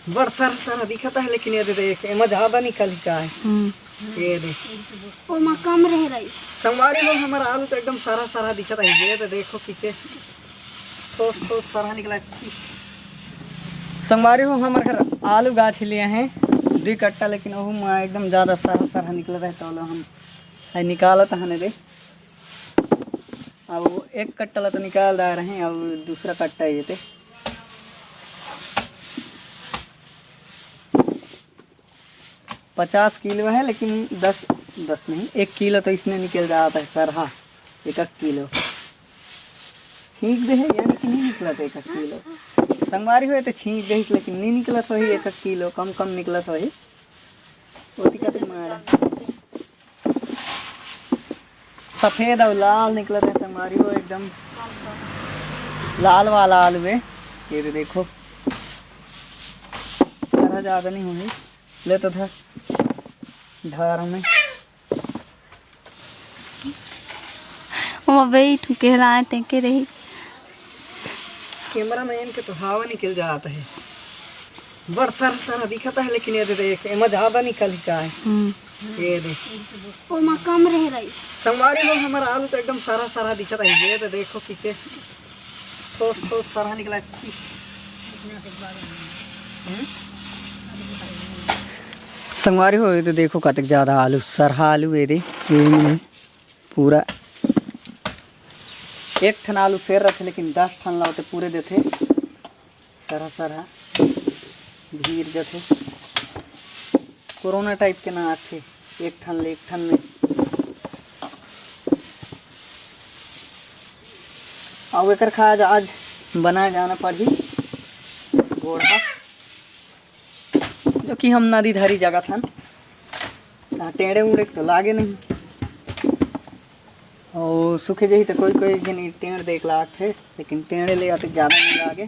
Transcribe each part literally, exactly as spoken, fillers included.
बड़ सरहा सरहा दिखत हे, लेकिन ये दे देख, एमा ज्यादा निकल ही का हे। हम्म। ये दे। ओमा कम रहे रही। संगवारी हो, हमर आलू तो एकदम सरहा सरहा दिखत हे। ये दे देखो किसे ठोस ठोस सरहा निकला, ठीक। संगवारी हो, हमर घर आलू गाछ लिए हे दुई कट्टा, लेकिन ओहू म एकदम ज्यादा सरहा सरहा निकलत हे, तो ओला हम निकालत हन दे। अब एक कट्टा ला तो निकाल डारे रहें, अब दूसरा कट्टा ये ते पचास किलो हे, लेकिन दस, दस नहीं, एक किलो तो इसने निकल जात हे सरहा, एक एक किलो। छींक दे हे, यानी कि नहीं निकलत एक एक किलो। संगवारी हो, ये तो छींक दे, लेकिन नहीं निकलत होही एक एक किलो, कम कम निकलत होही। ओती कते मारा। सफेद अउ लाल निकलत हे संगवारी हो, एकदम लाल वाला आलू हे। ये दे देखो, सरहा ज्यादा नहीं होही। ले तो धर, धर हमें। ओमा बैठ के लाए तेके रही। कैमरा मैन के तो हवा निकल जात हे। बड़ सरहा सरहा दिखत हे, लेकिन ये दे देख, एमा ज्यादा निकल ही का हे। हम्म। ये दे। ओमा कम रहे रही। संगवारी हो, हमर आलू तो एकदम सरहा सरहा दिखत हे। ये दे देखो किसे ठोस ठोस सरहा निकला, ठीक। हम्म? संगवारी हो, ये दे देखो कतेक ज्यादा आलू, सरहा आलू ये दे, ये नहीं, पूरा एक ठन आलू सेर रथे, लेकिन दस ठन ला ओते पूरे देथे। सरहा सरहा भीर जथे, कोरोना टाइप के ना आथे, एक ठन ले एक ठन में। अउ एकर खाज आज बनाए जाना पड़ही गोड़हा, जो कि हम नदी धरी जगत हन। हाँ, टेंड़े उंड़े तो लागे नहीं, अउ सूखे जही तो कोई कोई जनी टेंड़ देख लागथे, लेकिन टेंड़े ले आते ज्यादा नहीं लागे।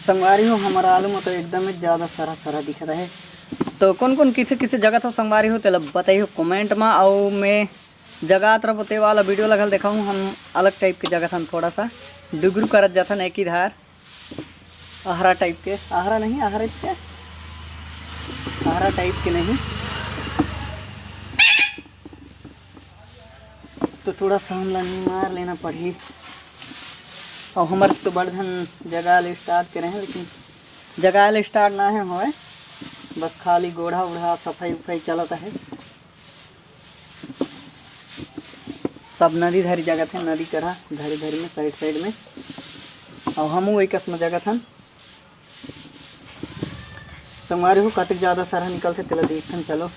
संगवारी हो, हमर आलू में तो एकदम ज्यादा सरहा सरहा दिखत हे। तो कौन कौन किसे किसे जगत हो संगवारी हो, तेला बताई हो comment में। अउ मैं जगात रहो ते वाला video लगल देखाऊँ, हम अलग टाइप के जगत हन, थोड़ा सा डुगरू करत जाथन एक ही धार। अहरा टाइप के, अहरा नहीं, अहरा के, अहरा टाइप के नहीं, तो थोड़ा सा हमला निमार लेना पड़ही। अउ हमर तो बड़धन जगाल start करे हैं, लेकिन जगाल start ना हे होए, बस खाली गोढ़ा उढ़ा सफाई उफाई चलत हे। सब नदी धरी जगत हे, नदी करा धरी धरी में, side side में। अउ हमू वही कस में जगत हन। संगवारी हो, कतेक ज्यादा सरहा निकलथे, तेला देखथन, चलो।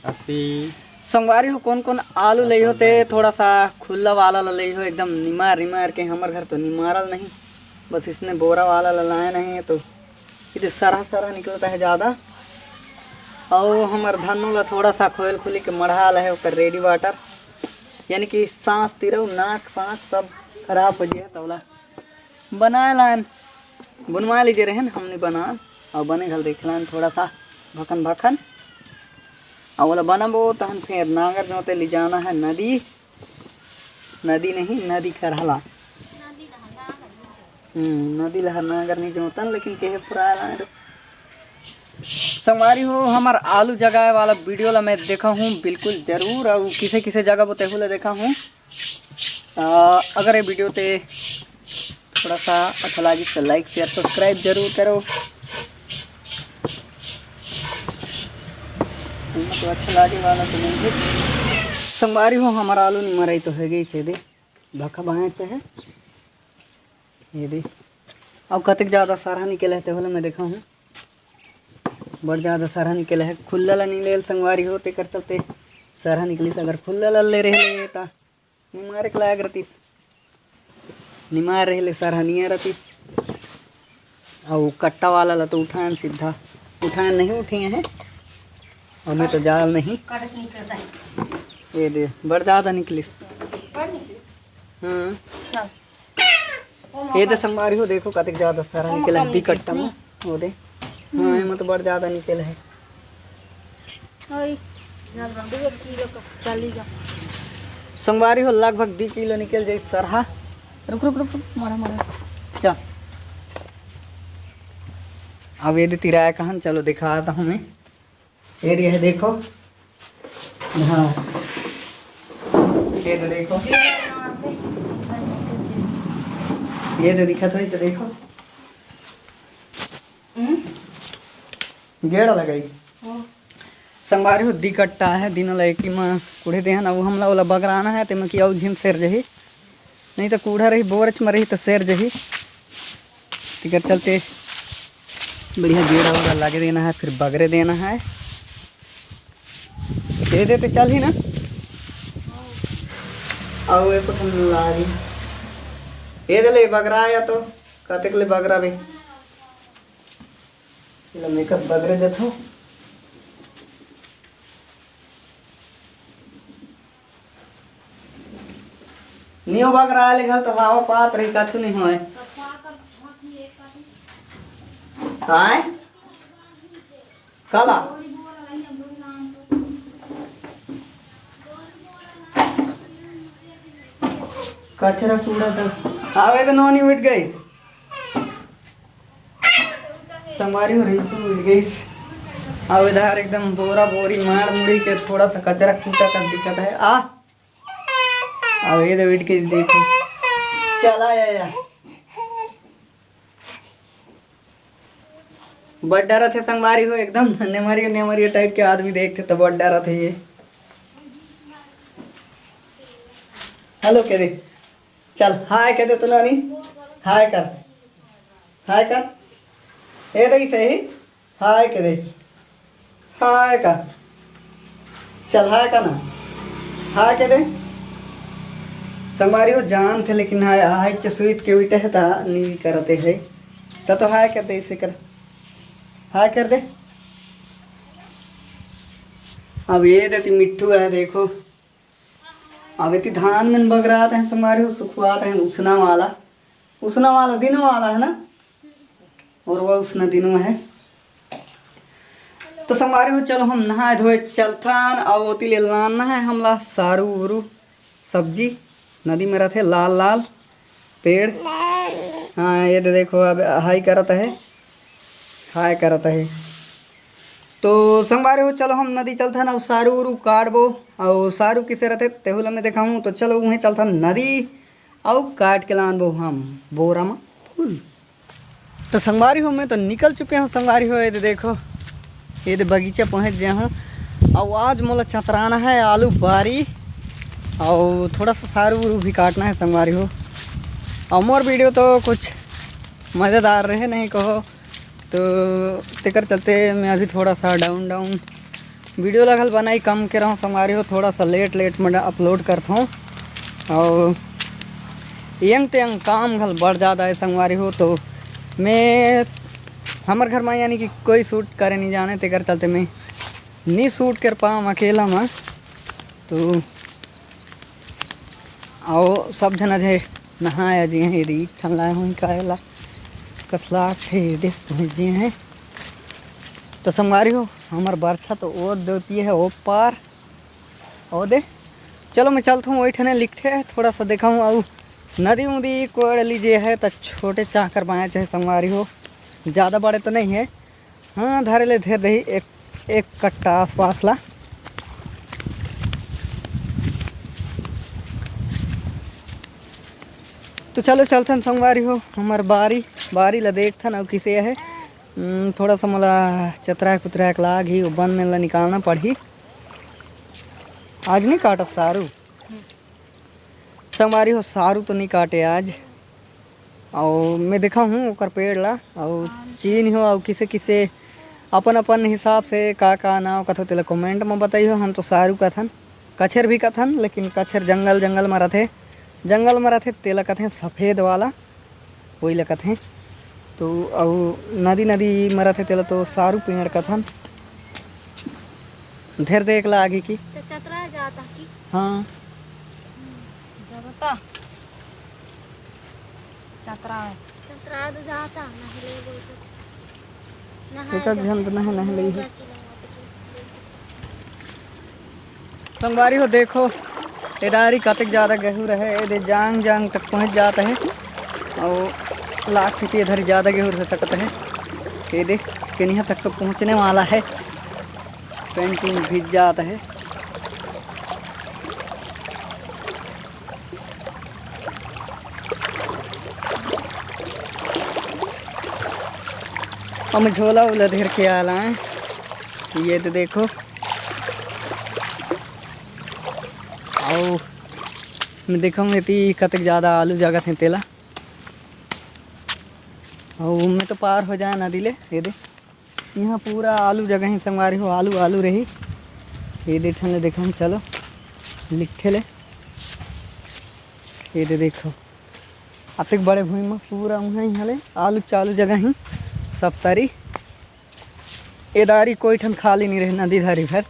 असी। संगवारी हो, कौन कौन आलू लई हो ते, थोड़ा सा खुल्ला वाला ला लई हो, एकदम निमार निमार के। हमर घर तो निमारल नहीं, बस इसने बोरा वाला ला लाए नहीं, तो इधर सरहा सरहा निकलता है ज्यादा। अउ हमर धन्नो ला थोड़ा सा खोल खुली के मढ़ा ला है, ओकर रेडी वाटर, यानी कि सांस तिरऊ, नाक सांस सब खराब हो जाए, तौला बनाए लान, बुनवा लीजे रहन, हमने बनान, अउ बने घल देख लान थोड़ा सा भखन भखन, अउ ओला बनबो तहन फेर नांगर जोते ले जाना है नदी, नदी नहीं, नदी करहला। हम्म, नदी लहर नांगर नहीं जोतन, लेकिन केहे पुराय लाने दो। संगवारी हो, हमर आलू जगाए वाला video ला मैं देखा हूँ बिल्कुल जरूर, अउ किसे किसे जगह बोते हुए देखा हूँ। अ, अगर ये video ते थोड़ा सा अच्छा लागी तो like, share, subscribe जरूर करो। तो अच्छा लागे वाला तो नहीं है। संगवारी हो, हमारा आलू नहीं मराई तो है गई से दे। भखा बाँचे हे। ये दे। अब कतेक ज्यादा सरहा निकले हे, तेहो ला मैं देखा हूँ। बड़ ज्यादा सरहा निकले हे। खुल्ला ला नहीं लेल संगवारी हो, तेकर चलते सरहा निकलिस। अगर खुल्ला ला ले रहे ले, ता निमारे के लायक रहतिस। निमार रहे ले सरहा निया रहतिस। अउ कट्टा वाला ला तो उठान सीधा। उठान नहीं उठे हैं। हमें तो जाल नहीं। ये दे, बड़ ज्यादा निकलिस। हम्म। ये तो संगवारी हो, देखो कतेक ज्यादा सरहा निकले हे, दी कट्टा में। वो दे। हाँ, ये में तो बड़ ज्यादा निकले हे। ओए। चल, चल। संगवारी हो, लगभग दू किलो निकल जाई सरहा। रुक, रुक, रुक, रुक, मारा, मारा। चल। अब ये दे तिराया कहन, चलो दिखाता हूँ मैं। ये दे है, देखो। हाँ। ये तो देखो। ये तो दिखा तो, ये तो देखो। हम्म? गेड़ा लगाई। हाँ। संगवारी हो, दी कट्टा है, दिनो लइकी म कूढ़े देहन, अउ हमला ओला बगराना है, तेमा कि अउ झिन सेर जही, नहीं तो कूढ़ा रही, बोरच म रही तो सेर जही। तेकर चलते बढ़िया गेड़ा उड़ा लागे देना है, फिर बगरे देना है। दे देते चल ही ना। अउ एको ठन लागी। ये दे ले बगरा या तो, कतेक ले बगरा बे। ले मेकअप बगरे देथो। नियो बगरा ले घर तो हवा पात रही, कछु नहीं होय। काय? काला? कचरा कूड़ा तो आवे तो नोनी उठ गई। संगवारी हो, रिंकू उठ गई। अब इधर एकदम बोरा बोरी मार मुड़ी के थोड़ा सा कचरा कूटा कर दिखत है। आ, अब ये दे उठ के देखो, चला आया। बड़ डरत हे संगवारी हो, एकदम नेमरिया नेमरिया टाइप के आदमी देखथे तो बड़ डरत हे ये। हेलो कह दे, चल हाय कह दे तो नानी, हाय कर, हाय कर। ए दे सही, हाय कह दे, हाय कर, चल हाय कर ना, हाय कह दे। संगवारी हो जानथे लेकिन हाय, हाय च सुइत के उठे हे ता नी करते है। त तो हाय कर दे, इसे कर, हाय कर दे। अब ये देती मिट्ठू है, देखो। अब इतनी धान मन बगरात है संगवारी हो, सुखवात है उसना वाला, उसना वाला दिनों वाला है ना, और वह उसना दिनों है। तो संगवारी हो, चलो हम नहाए धोए चलथन, अउ ओती ले लानना है हमला सारू उरू सब्जी। नदी में रथे लाल लाल पेड़। हाँ, ये दे देखो, अब हाय करत है, हाय करत है। तो संगवारी हो, चलो हम नदी चलथन, अउ सारू उरू काटबो, अउ सारू किसे रथे तेहू ल मैं देखाहूँ। तो चलो उहें चलथन नदी, अउ काट के लानबो हम बोरा म फूल। तो संगवारी हो, मैं तो निकल चुके हूँ संगवारी हो। ये दे देखो, ये दे बगीचा पहुँच गया हूँ। अउ आज मोला चतराना है आलू बारी, अउ थोड़ा सा सारू उरू भी काटना है संगवारी हो। अउ मोर वीडियो तो कुछ मज़ेदार रहे नहीं कहो, तो तेकर चलते मैं अभी थोड़ा सा डाउन डाउन वीडियो ला घल बनाई कम के रहूँ संगवारी हो, थोड़ा सा लेट लेट में अपलोड करत हूँ। अउ यंग ते यंग काम घल बढ़ जाता है संगवारी हो, तो मैं हमर घर में यानी कि कोई शूट करे नहीं जाने, तेकर चलते मैं नहीं शूट कर पाऊँ अकेला में। तो अउ सब झन अजे नहाए जी हैं, री ठन लाए हुई कायला कसला थे देख तुम्हें जी हैं। तो संगवारी हो, हमर बरछा तो ओ देती है ओ पार, ओ दे। चलो मैं चलता हूँ वही ठने लिखते है, थोड़ा सा देखा हूँ। अउ नदी उदी कोड़ लीजिए है तो छोटे चाकर बाया चाहे संगवारी हो, ज़्यादा बड़े तो नहीं है। हाँ, धरे ले धेर देही एक, एक कट्टा आसपास ला। तो चलो चलथन संगवारी हो, हमर बारी, बारी ला देखथन अउ किसे हे। हम्म, थोड़ा सा मोला चतराए कुतराए के लाग ही, वो बन में ला निकालना पड़ही। आज नहीं काटत सारू। संगवारी हो, सारू तो नहीं काटे आज। अउ मैं देखा हूँ ओकर पेड़ ला, अउ चीन हो, अउ किसे किसे अपन अपन हिसाब से का का नाव कथो तेला कमेंट में बताइयो। हम तो सारू कथन, कछेर भी कथन, लेकिन कछेर जंगल जंगल में रथे, जंगल में रथे तेला कथे सफेद वाला, वही ला कथे। तो अउ नदी नदी में रथे तेला तो सारू पेड़ कथन। धेर देख ला आगे की। तो चतरा जाता की? हाँ। जगता। चतरा है। चतरा तो जाता, नहीं ले बोल तो। नहाए एक आध जाता। झन तो नहीं, नहीं ले ही। चाची लोग आते थे। संगवारी हो, देखो, ए डारी कतेक ज्यादा गहूर हे, एदे जांग जांग तक पहुंच जात हे। अउ लागथे कि एदे जादा गहूर हो सकत हे। एदे केनिहा तक तो पहुंचने वाला हे। पैंट उंट भीज जात हे। हम झोला उला धर के आला हे। एदे देखो, अउ मैं देखंव एती कतेक ज्यादा आलू जगत हे तेला। अउ मैं तो पार हो जाए नदी ले। एदे, इहाँ पूरा आलू जगह ही संगवारी हो, आलू आलू रही। एदे ठन ले देखंव, चलो लिखे ले। एदे देखो, अतेक बड़े भूमि में पूरा उहाँ इहाँ ले आलू चालू जगह ही सब तरी। ए डारी कोई ठन खाली नहीं रहे, नदी धारी भर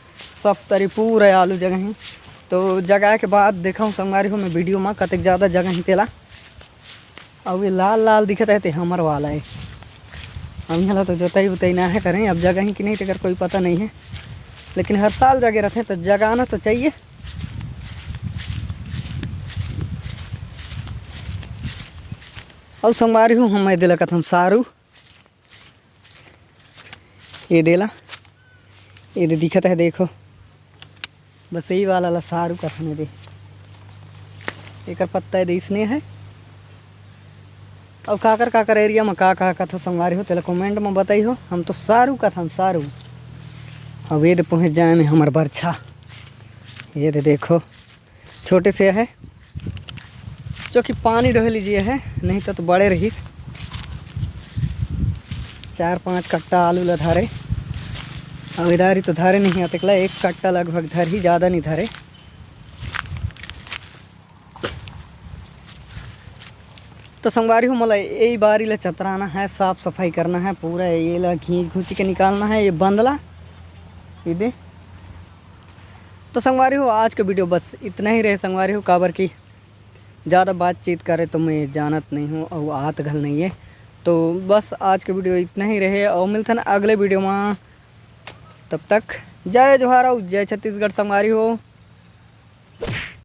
सब तरी पूरा आलू जगह ही। तो जगाए के बाद देखंव संगवारी हो मैं वीडियो में कतेक ज्यादा जगह ही तेला। अउ ये लाल लाल दिखत हे ते हमर वाला हे। हम इहाँ ला तो जोताई उताई ना हे करें, अब जगह ही कि नहीं तेकर कोई पता नहीं हे, लेकिन हर साल जगे रहते तो जगाना तो चाहिए। अउ संगवारी हो, हम एदे ला कथन सारू। एदे ला, एदे दिखत हे, देखो, बस यही वाला ला सारू कथन एदे। एकर पत्ता एदे इसने हे। अउ काकर काकर एरिया में का का कथो संगवारी हो, तेला कमेंट में बताई हो। हम तो सारू कथन, सारू। अब एदे पहुँच जाए में हमर बरछा। एदे देखो, छोटे से हे, जो कि पानी डोहे लीजिए हे, नहीं तो, तो बड़े रहिस। चार पाँच कट्टा आलू ला धरे, अउ ए डारी तो धरे नहीं, अतेकला एक कट्टा लगभग धरही, ज्यादा नहीं धरे। तो संगवारी हो, मोला यही बारी ला चतराना हे, साफ सफाई करना हे पूरा, ये ला घींच घूंच के निकालना हे, ये बंदला, ये दे। तो संगवारी हो, आज का वीडियो बस इतना ही रहे संगवारी हो, काबर की ज़्यादा बातचीत करे तो मैं जानत नहीं हूँ अउ आत घल नहीं है। तो बस आज का वीडियो इतना ही रहे अउ मिलथन अगले वीडियो में। तब तक जय जोहार अउ जय छत्तीसगढ़ संगवारी हो।